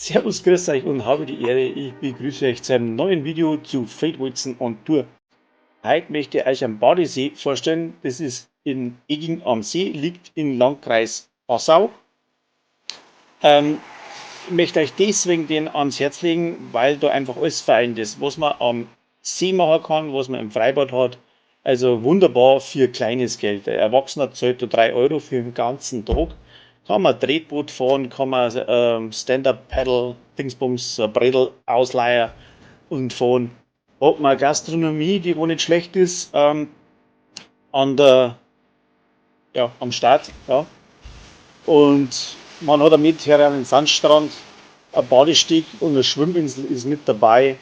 Servus, grüß euch und habe die Ehre. Ich begrüße euch zu einem neuen Video zu Feldwalzen on Tour. Heute möchte ich euch einen Badesee vorstellen. Das ist in Eging am See, liegt im Landkreis Passau. Ich möchte euch deswegen den ans Herz legen, weil da einfach alles vereint ist, was man am See machen kann, was man im Freibad hat. Also wunderbar für kleines Geld. Der Erwachsener zahlt da 3 Euro für den ganzen Tag. Kann man Tretboot fahren, kann man Stand-Up-Paddle, Dingsbums, Bredl ausleihen und fahren. Hat man Gastronomie, die wo nicht schlecht ist, an der, ja, am Start. Ja. Und man hat einen mediterranen Sandstrand, ein Badesteg und eine Schwimminsel ist mit dabei.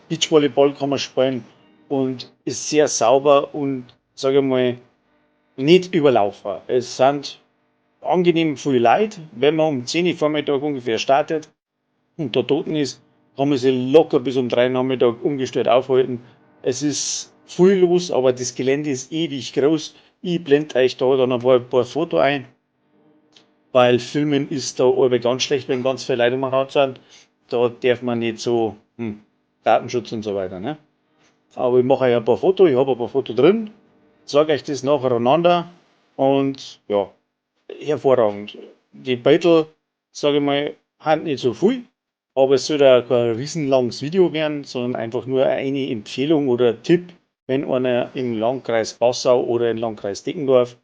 Beachvolleyball kann man spielen und ist sehr sauber und, sage ich mal, nicht überlaufen. Es sind angenehm viele Leute. Wenn man um 10 Uhr Vormittag ungefähr startet und da dort ist, kann man sich locker bis um 3 Nachmittag ungestört aufhalten. Es ist viel los, aber das Gelände ist ewig groß. Ich blende euch da dann ein paar Fotos ein, weil Filmen ist da allweil ganz schlecht, wenn ganz viele Leute umeinander sind. Da darf man nicht so, Datenschutz und so weiter. Ne? Aber ich mache euch ein paar Fotos, ich habe ein paar Fotos drin, zeige euch das nacheinander und ja, hervorragend. Die Beutel, sage ich mal, haben nicht so viel, aber es soll auch kein riesenlanges Video werden, sondern einfach nur eine Empfehlung oder Tipp, wenn einer im Landkreis Passau oder im Landkreis Deggendorf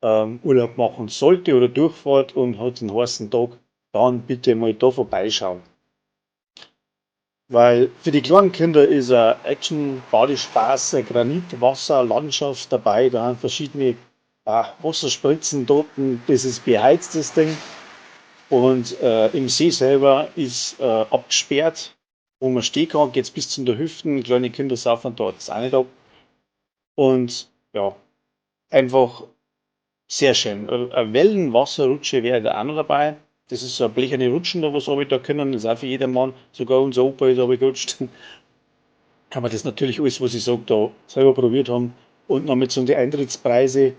Urlaub machen sollte oder durchfährt und hat einen heißen Tag, dann bitte mal da vorbeischauen. Weil für die kleinen Kinder ist ein Action-Badespaß, ein Granitwasser, Landschaft dabei, da haben verschiedene Wasserspritzen dort, das ist beheizt, das Ding. Und im See selber ist abgesperrt, wo man stehen kann, geht's bis zu den Hüften. Kleine Kinder saufen dort das auch nicht ab. Und ja, einfach sehr schön. Eine Wellenwasserrutsche wäre da auch noch dabei. Das ist so eine blecherne Rutschen da, was da können. Das ist auch für jedermann. Sogar unser Opa ist gerutscht. Kann man das natürlich alles, was ich sage, da selber probiert haben. Und noch mit so die Eintrittspreise.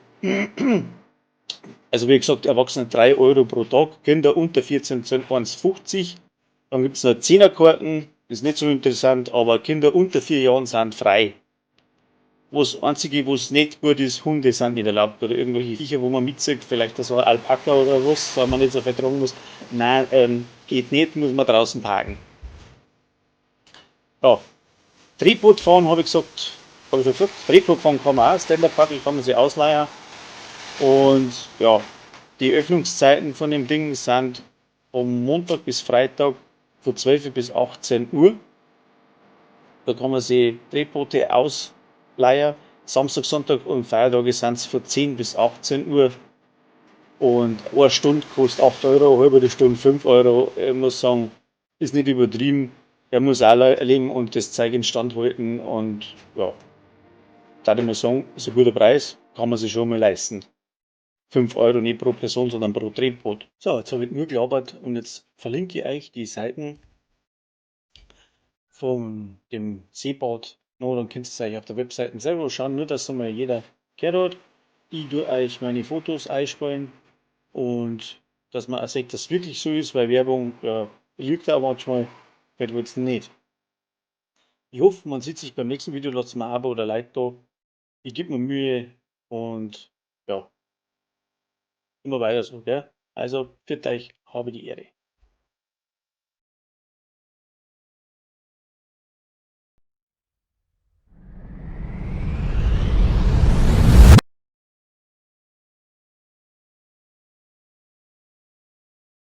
Also wie gesagt, Erwachsene 3 Euro pro Tag, Kinder unter 14 sind 1,50. Dann gibt es noch 10er-Karten, ist nicht so interessant, aber Kinder unter 4 Jahren sind frei. Was Einzige, was nicht gut ist, Hunde sind nicht erlaubt oder irgendwelche Viecher, wo man mitzieht, vielleicht so ein Alpaka oder was, weil man nicht so viel tragen muss. Nein, geht nicht, muss man draußen parken. Ja, Tretboot fahren habe ich gesagt, habe ich schon gesagt, Tretboot fahren kann man auch, Stand-Up-Paddle kann man sich ausleihen. Und ja, die Öffnungszeiten von dem Ding sind vom Montag bis Freitag von 12 bis 18 Uhr. Da kann man sich Tretboote ausleihen. Samstag, Sonntag und Feiertage sind es von 10 bis 18 Uhr. Und eine Stunde kostet 8 Euro, eine halbe Stunde 5 Euro. Ich muss sagen, ist nicht übertrieben. Er muss auch leben und das Zeug in Stand halten. Und ja, da ich mal sagen, ist ein guter Preis, kann man sich schon mal leisten. 5 Euro nicht pro Person, sondern pro Tretboot. So, jetzt habe ich nur gelabert und jetzt verlinke ich euch die Seiten von dem Seebad. No, dann könnt ihr euch auf der Webseite selber schauen, nur dass mal jeder gehört hat. Ich tue euch meine Fotos einspielen und dass man auch sieht, dass es wirklich so ist, weil Werbung, ja, lügt auch manchmal, fällt wohl nicht. Ich hoffe, man sieht sich beim nächsten Video, lasst mal ein Abo oder Like da. Ich gebe mir Mühe und ja, immer weiter so, gell? Also, pfiat euch, habe die Ehre.